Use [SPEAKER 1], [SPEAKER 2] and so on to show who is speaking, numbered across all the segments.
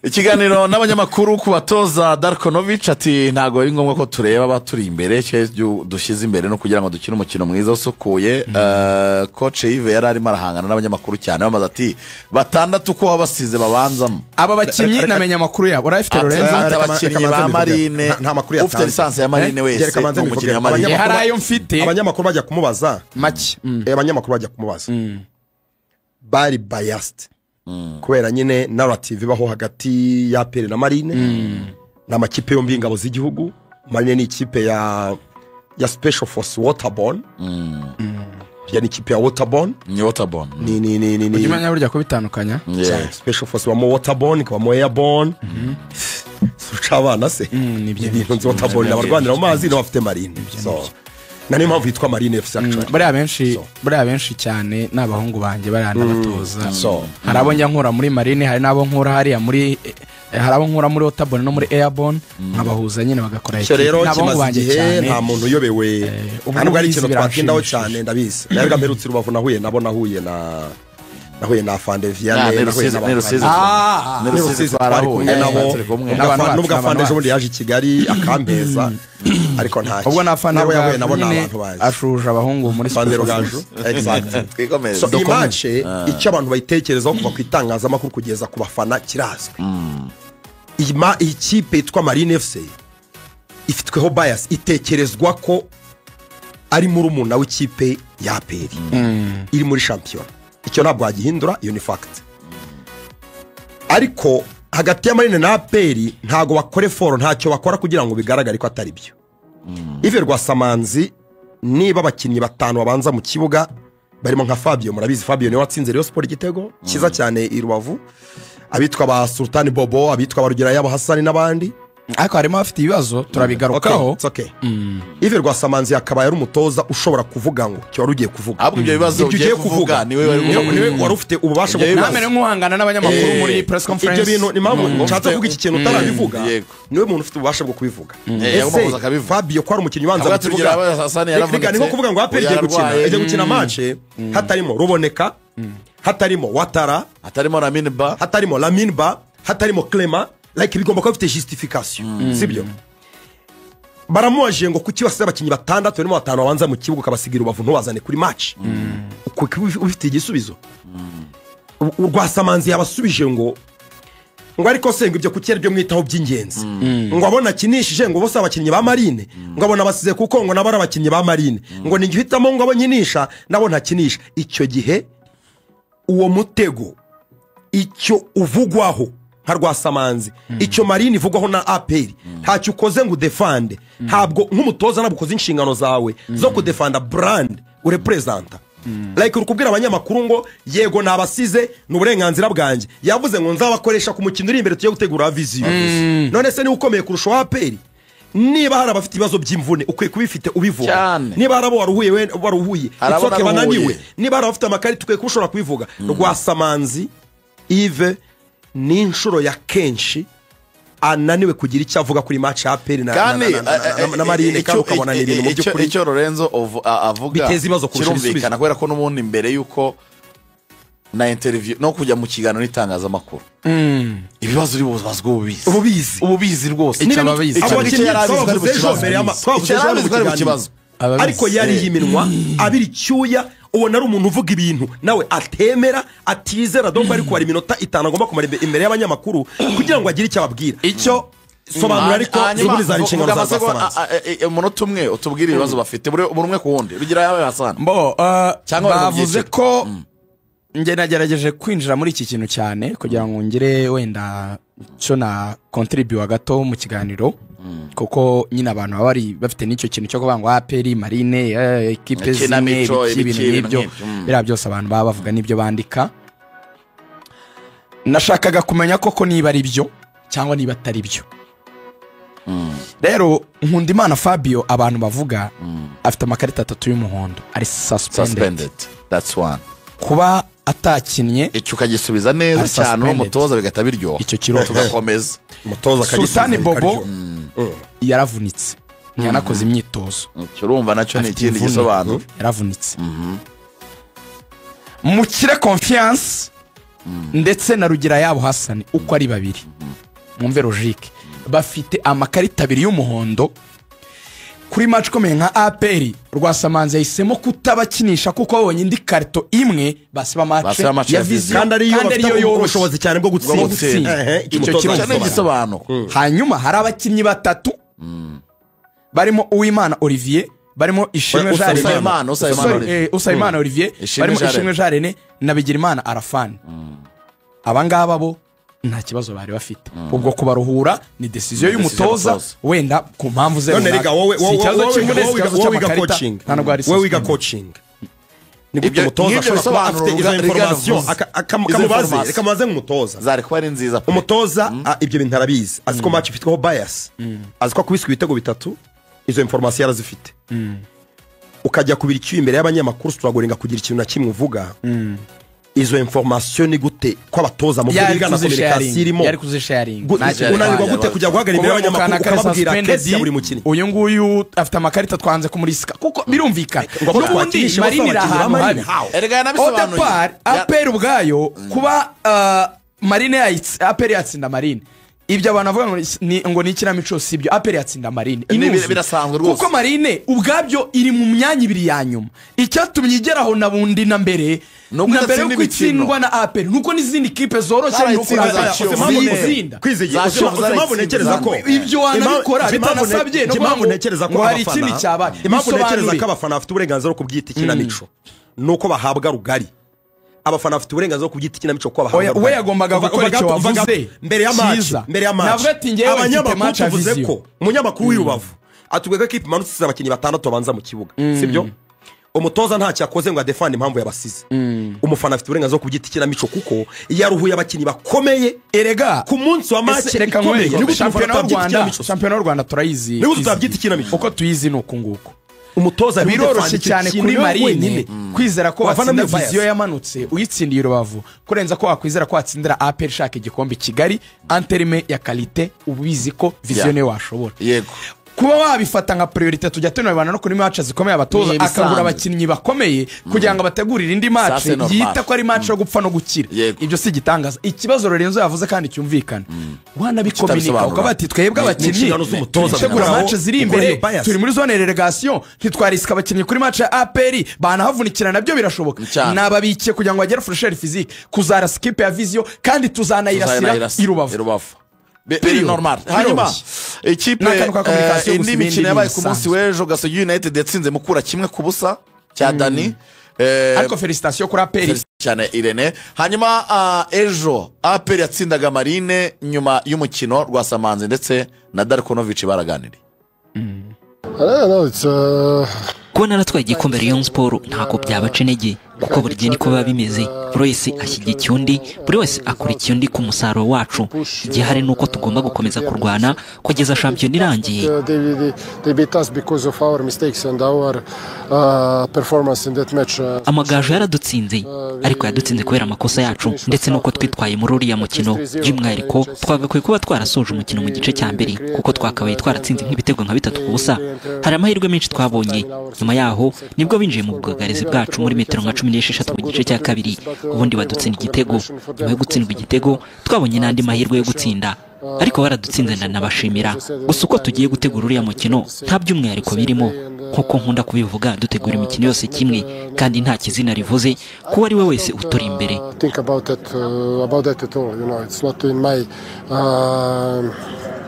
[SPEAKER 1] Ikiganiro n'abanyamakuru ku batoza, Darko Novic ati: "Ntabwo ari ngombwa ko tureba abaturi imbere, icyo dushyize imbere no kugira ngo dukine umukino mwiza usukuye." Coach Yves yari arimo arahangana n'abanyamakuru cyane, bamaze ati: "Batandatu ko wabasize babanzamo?"
[SPEAKER 2] Aba bakinnyi namenye amakuru yabo, urayafite, Lorenzo?
[SPEAKER 1] Ati
[SPEAKER 3] Reka
[SPEAKER 1] abakinnyi
[SPEAKER 3] reka
[SPEAKER 1] ba
[SPEAKER 3] manze mbivuge.
[SPEAKER 1] Marine,
[SPEAKER 3] Nta makuru
[SPEAKER 1] ufite
[SPEAKER 3] yatanze.
[SPEAKER 1] licence ya Marine wese
[SPEAKER 3] Reka manze
[SPEAKER 1] ni umukinnyi wa
[SPEAKER 3] mbivuge.
[SPEAKER 1] Marine.
[SPEAKER 2] Hari ayo mfite.
[SPEAKER 3] Abanyamakuru bajya kumubaza,
[SPEAKER 2] Make.
[SPEAKER 3] Abanyamakuru bajya kumubaza bari biased, kubera nyine narrative ibaho hagati ya APR na Marine. Ni amakipe yombi y'ingabo z'igihugu. Marine ni ikipe ya Special Force Waterborne, ya ni ikipe ya Waterborne.
[SPEAKER 1] Ni Waterborne.
[SPEAKER 3] Ni
[SPEAKER 2] Ujya umenya burya kubitandukanya.
[SPEAKER 1] Yeah.
[SPEAKER 3] Special Force ibamo Waterborne, ikabamo Airborne. Suca abana se?
[SPEAKER 2] Nibyo.
[SPEAKER 3] Ibintu nzi, Waterborne ni abarwanira mu mazi, n'abafite Marine, so na niyo mpamvu yitwa Marine FC actually.
[SPEAKER 2] Bariya benshi,
[SPEAKER 3] So.
[SPEAKER 2] bariya benshi cyane ni abahungu banjye, bariya ndabatoza.
[SPEAKER 3] So.
[SPEAKER 2] Hari abo njya nkura muri Marine, hari n'abo nkura hariya muri hari abo nkura muri Waterborne no muri Airborne, nkabahuza nyine bagakora
[SPEAKER 3] Icyo
[SPEAKER 2] equipe.
[SPEAKER 3] rero
[SPEAKER 2] Ni abahungu
[SPEAKER 3] kimaze
[SPEAKER 2] banjye
[SPEAKER 3] igihe,
[SPEAKER 2] cyane.
[SPEAKER 3] nta muntu uyobewe,
[SPEAKER 2] Ubu
[SPEAKER 3] nta nubwo ari
[SPEAKER 2] mbizi,
[SPEAKER 3] ikintu twatindaho
[SPEAKER 2] biranshimishije.
[SPEAKER 3] cyane. Ndabizi, narwo mperutse i Rubavu, nahuye nabo, nahuye na Afande Vianney,
[SPEAKER 1] Ni
[SPEAKER 3] nahuye
[SPEAKER 1] Rusizi,
[SPEAKER 3] n'abafande.
[SPEAKER 1] ni Rusizi. Ni
[SPEAKER 3] Ni
[SPEAKER 1] Rusizi
[SPEAKER 3] Rusizi twari kumwe
[SPEAKER 1] twarahuye.
[SPEAKER 3] nabo.
[SPEAKER 1] Turi kumwe.
[SPEAKER 2] N'abantu bacu,
[SPEAKER 3] Nubwo afande
[SPEAKER 2] n'abantu
[SPEAKER 3] ejo bundi yaje i Kigali akambeza, ariko ntacyo.
[SPEAKER 2] Ubwo na Afande
[SPEAKER 3] Nabo yahuye nabo
[SPEAKER 2] Rugaju
[SPEAKER 3] ni
[SPEAKER 2] nyine
[SPEAKER 3] abantu banjye.
[SPEAKER 2] ashuje abahungu muri
[SPEAKER 3] Afande
[SPEAKER 2] Special
[SPEAKER 3] Rugaju,
[SPEAKER 2] Force.
[SPEAKER 3] exact.
[SPEAKER 1] Twikomeze.
[SPEAKER 3] So iyi match, icyo abantu bayitekerezaho kuva ku itangazamakuru kugeza ku bafana kirazwi. Iyi kipe yitwa Marine FC ifitweho bias, itekerezwa ko ari murumuna w'ikipe ya APR iri muri shampiyona. Icyo ntabwo wagihindura, iyo ni fact. Ariko hagati ya Marine na APR ntabwo bakora effort, ntacyo bakora kugira ngo bigaragare ko atari byo. Yves Rwasamanzi, niba abakinnyi batanu babanza mu kibuga barimo nka Fabio, murabizi Fabio niwe watsinze Rayon Sport igitego cyiza cyane i Rubavu, abitwa ba Sultani Bobo, abitwa ba Rugera Hasani n'abandi.
[SPEAKER 2] Ariko harimo abafite ibibazo, turabigarukaho.
[SPEAKER 3] Okay, it's okay. Yves Rwasamanzi yakabaye ari umutoza ushobora kuvuga ngo icyo wari ugiye kuvuga,
[SPEAKER 1] Ahubwo ibyo bibazo
[SPEAKER 3] ibyo
[SPEAKER 1] ugiye kuvuga niwe wari
[SPEAKER 3] niwe wari ufite ububasha bwo
[SPEAKER 1] Ibyo
[SPEAKER 3] kubaza.
[SPEAKER 2] Ntamere nk'uhangana n'abanyamakuru muri press conference.
[SPEAKER 3] Ibyo bintu ni impamvu nshatse kuvuga iki kintu utarabivuga. Niwe muntu ufite ububasha bwo kubivuga.
[SPEAKER 1] Yagomba kuza akabivuga.
[SPEAKER 3] Fabio ko ari umukinnyi ubanza
[SPEAKER 1] Avuga
[SPEAKER 3] mu
[SPEAKER 1] ati,
[SPEAKER 3] kibuga,
[SPEAKER 1] Rugira Hasani
[SPEAKER 3] Reka, ni nko kuvuga ngo APR igiye gukina,
[SPEAKER 1] yarwaye.
[SPEAKER 3] igiye gukina match hatarimo Ruboneka, hatarimo Watara,
[SPEAKER 1] hatarimo Lamine Ba,
[SPEAKER 3] hatarimo Lamine Ba, hatarimo Clement, like bigomba kuba bifite justification, sibyo? Baramubajije ngo kuki basize abakinnyi batandatu barimo batanu babanza mu kibuga, ukabasigira Rubavu, ntubazane kuri match? Kuko ubifitiye igisubizo. Rwasamanzi yabasubije ngo ariko se ngo ibyo kuki ari byo mwitaho by'ingenzi? Ngo abona akinishije ngo bose abakinnyi ba Marine, ngo abona basize kuko ngo nabo ari abakinnyi ba Marine, ngo ni uhitamo ngo abo nkinisha nabo ntakinisha. Icyo gihe uwo mutego, icyo uvugwaho nka Rwasamanzi, icyo Marine ivugwaho na APR, ntacyo ukoze ngo udefande. Ntabwo nk'umutoza, ntabwo ukoze inshingano zawe zo kudefanda brand urepresenta. Like uri kubwira abanyamakuru ngo yego nabasize, ni uburenganzira bwanjye. Yavuze ngo nzabakoresha ku mukino uri imbere, tujye gutegura vision. None se niba ukomeye kurusha uwa APR, niba hari abafite ibibazo by'imvune, ukwiye kubifite ubivuga.
[SPEAKER 1] Cyane.
[SPEAKER 3] Niba hari abo waruhuye, waruhuye,
[SPEAKER 1] Hari abo
[SPEAKER 3] it's okay,
[SPEAKER 1] naruhuye.
[SPEAKER 3] bananiwe. Niba hari abafite amakarita, ukwiye kuba ushobora kubivuga. Rwasamanzi Yves ni inshuro ya kenshi ananiwe kugira icyo avuga kuri match ya APR
[SPEAKER 1] Kandi
[SPEAKER 3] na Marine, kandi ukabona ni ibintu mu by'ukuri
[SPEAKER 1] icyo Lorenzo avuga
[SPEAKER 3] biteza ibibazo kurusha
[SPEAKER 1] kirumvikana,
[SPEAKER 3] ibisubizo.
[SPEAKER 1] Kubera ko n'ubundi mbere y'uko na interview no kujya mu kiganiro n'itangazamakuru, ibibazo uri bubazwe ububizi.
[SPEAKER 3] Ububizi.
[SPEAKER 1] Ububizi rwose.
[SPEAKER 2] Icyo ababizi.
[SPEAKER 1] Icyo
[SPEAKER 3] Abo
[SPEAKER 1] ngicyo
[SPEAKER 3] bakinnyi
[SPEAKER 1] yari abizi ko ari
[SPEAKER 3] twabavuze ejo
[SPEAKER 1] bukibazo.
[SPEAKER 3] mbere twabavuze
[SPEAKER 1] Icyo
[SPEAKER 3] ejo
[SPEAKER 1] yari
[SPEAKER 3] hano
[SPEAKER 1] abizi
[SPEAKER 3] mu
[SPEAKER 1] ko ari
[SPEAKER 3] kiganiro.
[SPEAKER 1] bukibazo.
[SPEAKER 2] Ababizi.
[SPEAKER 3] Ariko yariye iminwa, abira icyuya, ubona ari umuntu uvuga ibintu nawe atemera, atizera. Donc ari kubara iminota 5 agomba kumara imbere y'abanyamakuru kugira ngo agire icyo ababwira.
[SPEAKER 2] Icyo
[SPEAKER 3] Sobanura, ariko
[SPEAKER 1] Hanyuma,
[SPEAKER 3] ziburi zari inshingano
[SPEAKER 1] vuga
[SPEAKER 3] za
[SPEAKER 1] amasegonda,
[SPEAKER 3] Rwasamanzi.
[SPEAKER 1] Umunota umwe utubwire ibibazo bafite, buri umwe ku wundi, Rugira yawe Hasani.
[SPEAKER 2] Mbo
[SPEAKER 1] Cyangwa bari mu
[SPEAKER 2] bavuze
[SPEAKER 1] byiciro.
[SPEAKER 2] ko njye nagerageje kwinjira muri iki kintu cyane kugira ngo ngire wenda icyo na contribuwa gato mu kiganiro, kuko nyine abantu baba bari bafite n'icyo kintu cyo kuvuga ngo APR, Marine, ekipe zimwe,
[SPEAKER 1] Ikinamico,
[SPEAKER 2] ibiki, ibintu
[SPEAKER 1] ibiki, ibintu
[SPEAKER 2] nk'ibyo.
[SPEAKER 1] nk'ibyo.
[SPEAKER 2] Biriya byose abantu baba bavuga n'ibyo bandika. Nashakaga kumenya koko niba ari byo cyangwa niba atari byo. Rero Nkundimana Fabio abantu bavuga afite amakarita atatu y'umuhondo, ari suspended.
[SPEAKER 1] Suspended, that's one.
[SPEAKER 2] Kuba atakinnye,
[SPEAKER 1] Icyo ukagisubiza neza
[SPEAKER 2] Ari
[SPEAKER 1] cyane uno
[SPEAKER 2] suspended.
[SPEAKER 1] mutoza bigahita biryoha.
[SPEAKER 2] Icyo kiroko.
[SPEAKER 1] Tugakomeza.
[SPEAKER 3] Umutoza akagisubiza
[SPEAKER 2] Sultani Bobo
[SPEAKER 3] bikaryoha.
[SPEAKER 2] yaravunitse, ntiyanakoze imyitozo.
[SPEAKER 1] Icyo urumva nacyo ni
[SPEAKER 2] Afite
[SPEAKER 1] ikindi
[SPEAKER 2] imvune.
[SPEAKER 1] gisobanuro.
[SPEAKER 2] Yaravunitse. Mukire Confiance ndetse na Rugira yabo Hasani, uko ari babiri. Mwumve logique, bafite amakarita abiri y'umuhondo kuri match ikomeye nka APR. Rwasamanzi yahisemo kutabakinisha kuko babonye indi karito imwe basiba match
[SPEAKER 1] Basiba match
[SPEAKER 2] ya
[SPEAKER 1] ya
[SPEAKER 2] Vision,
[SPEAKER 3] kandi ariyo
[SPEAKER 2] kandi
[SPEAKER 3] bafite
[SPEAKER 2] ariyo yoroshye
[SPEAKER 3] ubushobozi cyane bwo gutsinda.
[SPEAKER 2] Gutsinda.
[SPEAKER 3] Ehe,
[SPEAKER 2] Icyo
[SPEAKER 3] umutoza
[SPEAKER 2] kibazo.
[SPEAKER 1] Icyo ni igisobanuro.
[SPEAKER 2] Hanyuma hari abakinnyi batatu barimo Uwimana Olivier, barimo Ishimwe
[SPEAKER 3] Oya,
[SPEAKER 2] Jean René.
[SPEAKER 1] Usayimana, Usayimana
[SPEAKER 2] Sorry,
[SPEAKER 1] Olivier.
[SPEAKER 2] Usayimana Olivier,
[SPEAKER 1] Ishimwe
[SPEAKER 2] barimo
[SPEAKER 1] Jean
[SPEAKER 2] Ishimwe Jean René na Bigirimana Arafani. Aba ngaba bo nta kibazo bari bafite. Ubwo kubaruhura ni decision
[SPEAKER 1] Ni decision
[SPEAKER 2] y'umutoza,
[SPEAKER 1] y'umutoza.
[SPEAKER 2] wenda ku mpamvu ze
[SPEAKER 3] None
[SPEAKER 2] runaka.
[SPEAKER 3] rega wowe
[SPEAKER 2] Si
[SPEAKER 3] wowe
[SPEAKER 2] ikibazo
[SPEAKER 3] wowe
[SPEAKER 2] cy'imvune, si
[SPEAKER 3] wowe
[SPEAKER 2] ikibazo
[SPEAKER 3] wowe wiga
[SPEAKER 2] cy'amakarita,
[SPEAKER 3] coaching,
[SPEAKER 2] nta nubwo ari
[SPEAKER 3] wowe wiga
[SPEAKER 2] suspended.
[SPEAKER 3] coaching, ni gute
[SPEAKER 1] Ibyo-
[SPEAKER 3] umutoza
[SPEAKER 1] nk'ibyo
[SPEAKER 3] ashobora kuba
[SPEAKER 1] bisobanuro
[SPEAKER 3] afite izo
[SPEAKER 1] Regan
[SPEAKER 3] information
[SPEAKER 1] avuze. Izo
[SPEAKER 3] kamubaze,
[SPEAKER 1] information.
[SPEAKER 3] reka mubaze nk'umutoza.
[SPEAKER 1] Zari kuba ari nziza pe.
[SPEAKER 3] Umutoza ibyo bintu arabizi, azi ko match ifitweho bias, azi ko akubiswe ibitego bitatu, izo information yarazifite. Ukajya kubira icyuya imbere y'abanyamakuru, turagorenga kugira ikintu na kimwe uvuga. Izo information ni gute ko abatoza mu byo
[SPEAKER 2] Yari
[SPEAKER 3] biga na communication
[SPEAKER 2] kuzisharinga,
[SPEAKER 3] irimo
[SPEAKER 2] yari kuzisharinga. Nta kintu
[SPEAKER 3] unanirwa
[SPEAKER 2] yabaye.
[SPEAKER 3] gute kujya guhagarara imbere
[SPEAKER 2] Kuvuga ngo
[SPEAKER 3] y'abanyamakuru
[SPEAKER 2] Kanaka ari
[SPEAKER 3] ukababwira
[SPEAKER 2] suspended,
[SPEAKER 3] case ya buri mukinnyi?
[SPEAKER 2] Uyu nguyu afite amakarita, twanze kumurisika kuko birumvikana.
[SPEAKER 3] Ngo abo
[SPEAKER 2] N'ubundi
[SPEAKER 3] twakinishe bose
[SPEAKER 2] Marine iri
[SPEAKER 3] abakinnyi ba
[SPEAKER 2] ahantu
[SPEAKER 3] Marine,
[SPEAKER 2] habi.
[SPEAKER 3] how?
[SPEAKER 1] Erega yanabisobanuye.
[SPEAKER 2] Odepar APR ubwayo kuba Marine APR yatsinda Marine, ibyo abantu bavuga ngo ni ikinamico, si ibyo. APR yatsinda Marine inuzuye.
[SPEAKER 1] Birasanzwe rwose.
[SPEAKER 2] Kuko Marine ubwabyo iri mu myanya ibiri ya nyuma. Icyatumye igeraho na bundi na mbere
[SPEAKER 1] Ni uko
[SPEAKER 2] na mbere
[SPEAKER 1] idatsinda
[SPEAKER 2] yuko itsindwa
[SPEAKER 1] imikino.
[SPEAKER 2] na APR, nuko n'izindi kipe zoroshye nuko
[SPEAKER 1] Zarayitsinze za
[SPEAKER 2] APR
[SPEAKER 1] Kiyovu.
[SPEAKER 2] ziyitsinda.
[SPEAKER 3] Kwizigira,
[SPEAKER 1] Za
[SPEAKER 3] uzi
[SPEAKER 1] Kiyovu
[SPEAKER 3] impamvu ntekereza ko
[SPEAKER 2] Ibyo wanabikora bitanasabye no
[SPEAKER 3] impamvu
[SPEAKER 2] kuvuga ngo
[SPEAKER 3] ntekereza ko
[SPEAKER 2] ngo hari
[SPEAKER 3] abafana
[SPEAKER 2] ikindi cyabaye.
[SPEAKER 3] impamvu ntekereza
[SPEAKER 2] Bisobanure.
[SPEAKER 3] ko abafana bafite uburenganzira bwo kubyita ikinamico ni uko bahabwa rugari. Abafana bafite uburenganzira bwo kubyita ikinamico kuko bahabwa
[SPEAKER 2] Oya, we
[SPEAKER 3] rugari.
[SPEAKER 2] yagombaga gukora icyo wavuze
[SPEAKER 3] Mbere ya match,
[SPEAKER 2] cyiza.
[SPEAKER 3] mbere ya match,
[SPEAKER 2] Navuga ati, "Njyewe mfite
[SPEAKER 3] abanyamakuru
[SPEAKER 2] match ya
[SPEAKER 3] tuvuze
[SPEAKER 2] Vision."
[SPEAKER 3] ko umunyamakuru w'i Rubavu atubwiye ko ekipe imanutse isize abakinnyi batandatu babanza mu kibuga, sibyo? Umutoza ntacyo yakoze ngo adefande impamvu yabasize. Umufana afite uburenganzira bwo kubyita ikinamico kuko yaruhuye abakinnyi bakomeye
[SPEAKER 2] Erega
[SPEAKER 3] ku munsi wa match
[SPEAKER 2] Ese reka
[SPEAKER 3] ikomeye.
[SPEAKER 2] nkwereke,
[SPEAKER 3] Ni gute umufana
[SPEAKER 2] shampiyona y'u
[SPEAKER 3] atabyita
[SPEAKER 2] Rwanda,
[SPEAKER 3] ikinamico?
[SPEAKER 2] shampiyona y'u Rwanda turayizi.
[SPEAKER 3] Ni gute utabyita ikinamico?
[SPEAKER 2] Uko tuyizi ni uku nguku.
[SPEAKER 3] Umutoza ari
[SPEAKER 2] Biroroshye
[SPEAKER 3] udefanda icyo
[SPEAKER 2] cyane
[SPEAKER 3] kintu
[SPEAKER 2] kuri
[SPEAKER 3] we
[SPEAKER 2] Marine
[SPEAKER 3] wenyine.
[SPEAKER 2] kwizera ko
[SPEAKER 3] Wavanamo
[SPEAKER 2] watsinda
[SPEAKER 3] iyo bias.
[SPEAKER 2] Vision yamanutse uyitsindiye i Rubavu, kurenza ko wakwizera ko watsindira APR ishaka igikombe i Kigali. En terme ya qualité, ubizi ko Vision
[SPEAKER 1] Yeah.
[SPEAKER 2] niyo washobora kuba wabifata nka priorité. Tujya tunabibana no kuri match zikomeye, abatoza
[SPEAKER 1] Ni ibisanzwe.
[SPEAKER 2] akagura abakinnyi bakomeye kugira ngo bategurire indi match
[SPEAKER 1] Ça, c'est normal.
[SPEAKER 2] yita ko ari match yo gupfa no gukira. Ibyo si igitangaza. Ikibazo Lorenzo yavuze kandi cyumvikana, wanabikominika
[SPEAKER 1] Kitabisobanura.
[SPEAKER 2] ukaba ati twebwe
[SPEAKER 3] Ni
[SPEAKER 2] abakinnyi
[SPEAKER 3] inshingano z'umutoza
[SPEAKER 2] turitegura
[SPEAKER 3] gukuraho
[SPEAKER 2] match ziri
[SPEAKER 3] gukora
[SPEAKER 2] imbere,
[SPEAKER 3] iyo bias.
[SPEAKER 2] turi muri zone relégation, ntitwarisika abakinnyi kuri match ya APR, banahavunikira nabyo birashoboka.
[SPEAKER 1] Cyane.
[SPEAKER 2] Nababikiye kugira ngo bagere fraîcheur physique kuzarasa ikipe ya Vision, kandi tuzanayirasira
[SPEAKER 1] Tuzanayirasa
[SPEAKER 2] i Rubavu.
[SPEAKER 1] i Rubavu. Biri
[SPEAKER 2] Period.
[SPEAKER 1] normal. Hanyuma
[SPEAKER 2] Biroroshye.
[SPEAKER 1] ikipe
[SPEAKER 2] Ni akantu ka communication gusa,
[SPEAKER 1] indi
[SPEAKER 2] ibindi
[SPEAKER 1] mikino
[SPEAKER 2] ni
[SPEAKER 1] yabaye ku munsi
[SPEAKER 2] ibisanzwe.
[SPEAKER 1] w'ejo, Gasogi United yatsinze Mukura 1-0 cya Dani.
[SPEAKER 2] Ariko félicitations kuri APR.
[SPEAKER 1] Félicitations cyane Irene. Hanyuma ejo APR yatsindaga Marine, nyuma y'umukino Rwasamanzi ndetse na Darkonovic baraganiriye.
[SPEAKER 4] I don't know, it's
[SPEAKER 5] Kuba naratwaye igikombe Rayon Sport ntabwo byabaca intege, kuko buri gihe niko biba bimeze. Buri wese ashyigikiye undi, buri wese akurikiye undi ku musaruro wacu. Igihari ni uko tugomba gukomeza kurwana kugeza shampiyona irangiye.
[SPEAKER 4] They beat us because of our mistakes and our performance in that match.
[SPEAKER 5] Amagaju yaradutsinze, ariko yadutsinze kubera amakosa yacu ndetse n'uko twitwaye muri uriya mukino. By'umwihariko twagakwiye kuba twarasoje umukino mu gice cya mbere, kuko twakabaye twaratsinze nk'ibitego nka 3-0. Hari amahirwe menshi twabonye. Nyuma yaho nibwo binjiye mu bwugarizi bwacu muri metero nka 16 mu gice cya kabiri, ubundi badutsinda igitego. Nyuma yo gutsindwa igitego twabonye n'andi mahirwe yo gutsinda, ariko baradutsinze, ndanabashimira. Gusa uko tugiye gutegura uriya mukino nta by'umwihariko birimo. Nk'uko nkunda kubivuga, dutegura imikino yose kimwe, kandi nta kizina rivuze kuwo ari we wese uturi imbere.
[SPEAKER 4] Think about that at all. It's not in my.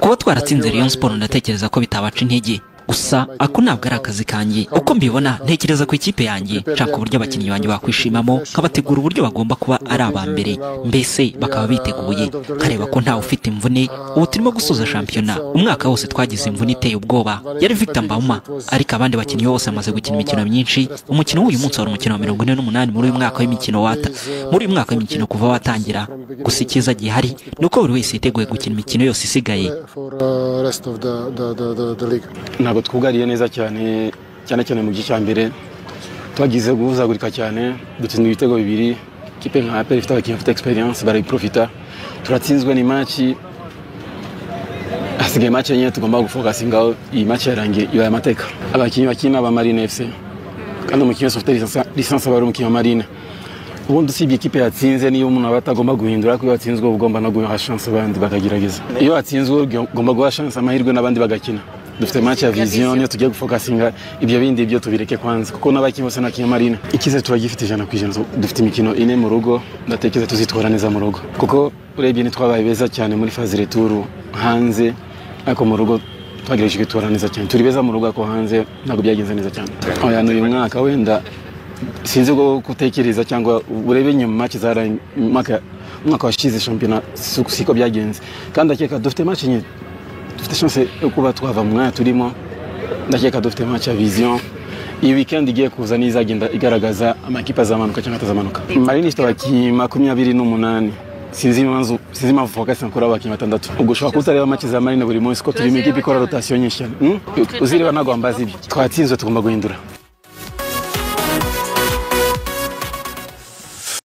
[SPEAKER 5] Kuba twaratsinze Rayon Sport ndatekereza ko bitabaca intege, gusa ako ntabwo ari akazi kanjye. Uko mbibona, ntekereza ku ikipe yanjye, nshaka uburyo abakinnyi banjye bakwishimamo, nkabategura uburyo bagomba kuba ari aba mbere, mbese bakaba biteguye, nkareba ko ntawe ufite imvune. Ubu turimo gusoza shampiyona. Umwaka wose twagize imvune iteye ubwoba, yari Victor Mbauma, ariko abandi bakinnyi bose bamaze gukina imikino myinshi. Umukino w'uyu munsi wari umukino wa 48 muri uyu mwaka w'imikino wata muri uyu mwaka w'imikino kuva watangira. Gusa icyiza gihari ni uko buri wese yiteguye gukina imikino yose isigaye.
[SPEAKER 4] For rest of the league.
[SPEAKER 6] Ntabwo twugariye neza cyane, cyane cyane mu gice cya mbere twagize guhuzagurika cyane, dutsinda ibitego bibiri. Ikipe nka APR ifite abakinnyi bafite experience barayiprofita, turatsinzwe. Ni match hasigaye match enye tugomba gufokasingaho. Iyi match yarangiye ibaye amateka. Abakinnyi bakina ba Marine FC, kandi umukinnyi wese ufite licence aba ari umukinnyi wa Marine. Ubundi usibye ikipe yatsinze niyo umuntu aba atagomba guhindura, ariko iyo watsinzwe uba ugomba no guha chance abandi bakagerageza. Iyo watsinzwe ugomba guha chance amahirwe n'abandi bagakina. Dufite match ya Vision niyo tugiye gufokasinga, ibyo bindi byo tubireke kwanza kuko n'abakinnyi bose n'abakinnyi Marine. Icyizere turagifite 100%. Dufite imikino 4 mu rugo, ndatekereza tuzitwara neza mu rugo kuko urebye ntitwabaye beza cyane muri phase retour hanze, ariko mu rugo twagerageje kwitwara neza cyane. Turi beza mu rugo ariko hanze ntabwo byagenze neza cyane. Oya, n'uyu mwaka wenda sinzi ubwo gutekereza cyangwa urebe inyuma match zara umwaka washize shampiyona siko byagenze, kandi ndakeka dufite match nke, dufite chance yo kuba twava mu mwanya turimo. Ndakeka dufite match ya Vision iyi weekend igiye kuza n'izagenda igaragaza amakipe azamanuka cyangwa atazamanuka. Marine ifite abakinnyi 28, sinzi impamvu focus kuri abo bakinnyi 6. Ubwo ushobora kutareba match za Marine buri munsi ko turi mu ikipe ikora rotation nyinshi cyane. Uzireba ntabwo wambaza ibyo. Twatsinzwe tugomba guhindura.